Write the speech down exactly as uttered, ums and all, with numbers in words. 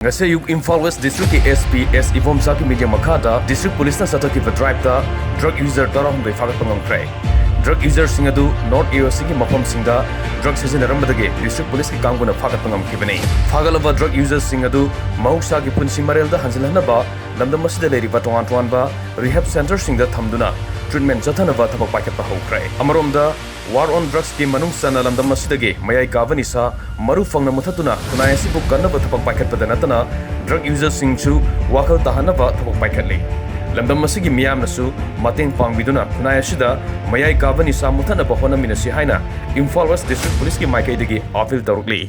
ꯉꯁꯤ ꯑꯌꯨꯛ ꯏꯝꯐꯥꯜ ꯋꯦꯁ ꯗꯤꯁꯇ꯭ꯔꯤꯛꯀꯤ ꯑꯦꯁ ꯄꯤ ꯑꯦꯁ ꯏꯕꯣꯝꯆꯥꯒꯤ ꯃꯤꯠꯌꯦꯡ ꯃꯈꯥꯗ ꯗꯤꯁꯇ꯭ꯔꯤꯛ ꯄꯨꯂꯤꯁꯅ ꯆꯠꯊꯈꯤꯕ ꯗ꯭ꯔꯥꯏꯚꯇ ꯗ꯭ꯔꯒ ꯌꯨꯖꯔ ꯇꯔꯥꯍꯨꯝꯗꯣꯏ ꯐꯥꯒꯠꯄ ꯉꯝꯈ꯭ꯔꯦ꯫ ꯗ꯭ꯔꯒ ꯌꯨꯖꯔꯁꯤꯡ ꯑꯗꯨ ꯅꯣꯔꯠ ꯑꯦ ꯑꯣ ꯁꯤꯒꯤ ꯃꯐꯝꯁꯤꯡꯗ ꯗ꯭ꯔꯒ ꯁꯤꯖꯤꯟꯅꯔꯝꯕꯗꯒꯤ ꯗꯤꯁꯇ꯭ꯔꯤꯛ ꯄꯨꯂꯤꯁꯀꯤ ꯀꯥꯡꯕꯨꯅ ꯐꯥꯒꯠꯄ ꯉꯝꯈꯤꯕꯅꯤ꯫ ꯐꯥꯒꯠꯂꯕ ꯗ꯭ꯔꯒ ꯌꯨꯖꯔꯁꯤꯡ ꯑꯗꯨ ꯃꯍꯧꯁꯥꯒꯤ ꯄꯨꯟꯁꯤ ꯃꯔꯦꯜꯗ ꯍꯟꯖꯤꯜꯍꯟꯅꯕ ꯂꯝꯗꯝ ꯑꯁꯤꯗ ꯂꯩꯔꯤꯕ ꯇꯣꯉꯥꯟ ꯇꯣꯉꯥꯟꯕ ꯔꯤꯍꯦꯕ ꯁꯦꯟꯇꯔꯁꯤꯡꯗ ꯊꯝꯗꯨꯅ ꯇ꯭ꯔꯤꯠꯃꯦꯟ ꯆꯠꯊꯅꯕ ꯊꯕꯛ ꯄꯥꯏꯈꯠꯄ ꯍꯧꯈ꯭ꯔꯦ꯫ ꯑꯃꯔꯣꯝꯗ, ꯋꯥꯔ ꯑꯣꯟ ꯗ꯭ꯔꯒꯁꯀꯤ ꯃꯅꯨꯡ ꯆꯟꯅ ꯂꯝꯗꯝ ꯑꯁꯤꯗꯒꯤ ꯃꯌꯥꯏ ꯀꯥꯕ ꯅꯤꯁꯥ ꯃꯔꯨ ꯐꯪꯅ ꯃꯨꯊꯠꯇꯨꯅ ꯈꯨꯟꯅꯥꯏ ꯑꯁꯤꯕꯨ ꯀꯟꯅꯕ ꯊꯕꯛ ꯄꯥꯏꯈꯠꯄꯗ ꯅꯠꯇꯅ ꯗ꯭ꯔꯒ ꯌꯨꯖꯔꯁꯤꯡꯁꯨ ꯋꯥꯈꯜ ꯇꯥꯍꯟꯅꯕ ꯊꯕꯛ ꯄꯥꯏꯈꯠꯂꯤ꯫ ꯂꯝꯗꯝ ꯑꯁꯤꯒꯤ ꯃꯤꯌꯥꯝꯅꯁꯨ ꯃꯇꯦꯡ ꯄꯥꯡꯕꯤꯗꯨꯅ ꯈꯨꯟꯅꯥꯏ ꯑꯁꯤꯗ ꯃꯌꯥꯏ ꯀꯥꯕ ꯅꯤꯁꯥ ꯃꯨꯊꯠꯅꯕ ꯍꯣꯠꯅꯃꯤꯟꯅꯁꯤ ꯍꯥꯏꯅ ꯏꯝꯐꯥꯜ ꯋꯦꯁ ꯗꯤꯁꯇ꯭ꯔꯤꯛ ꯄꯨꯂꯤꯁꯀꯤ ꯃꯥꯏꯀꯩꯗꯒꯤ ꯑꯥꯄꯤꯜ ꯇꯧꯔꯛꯂꯤ꯫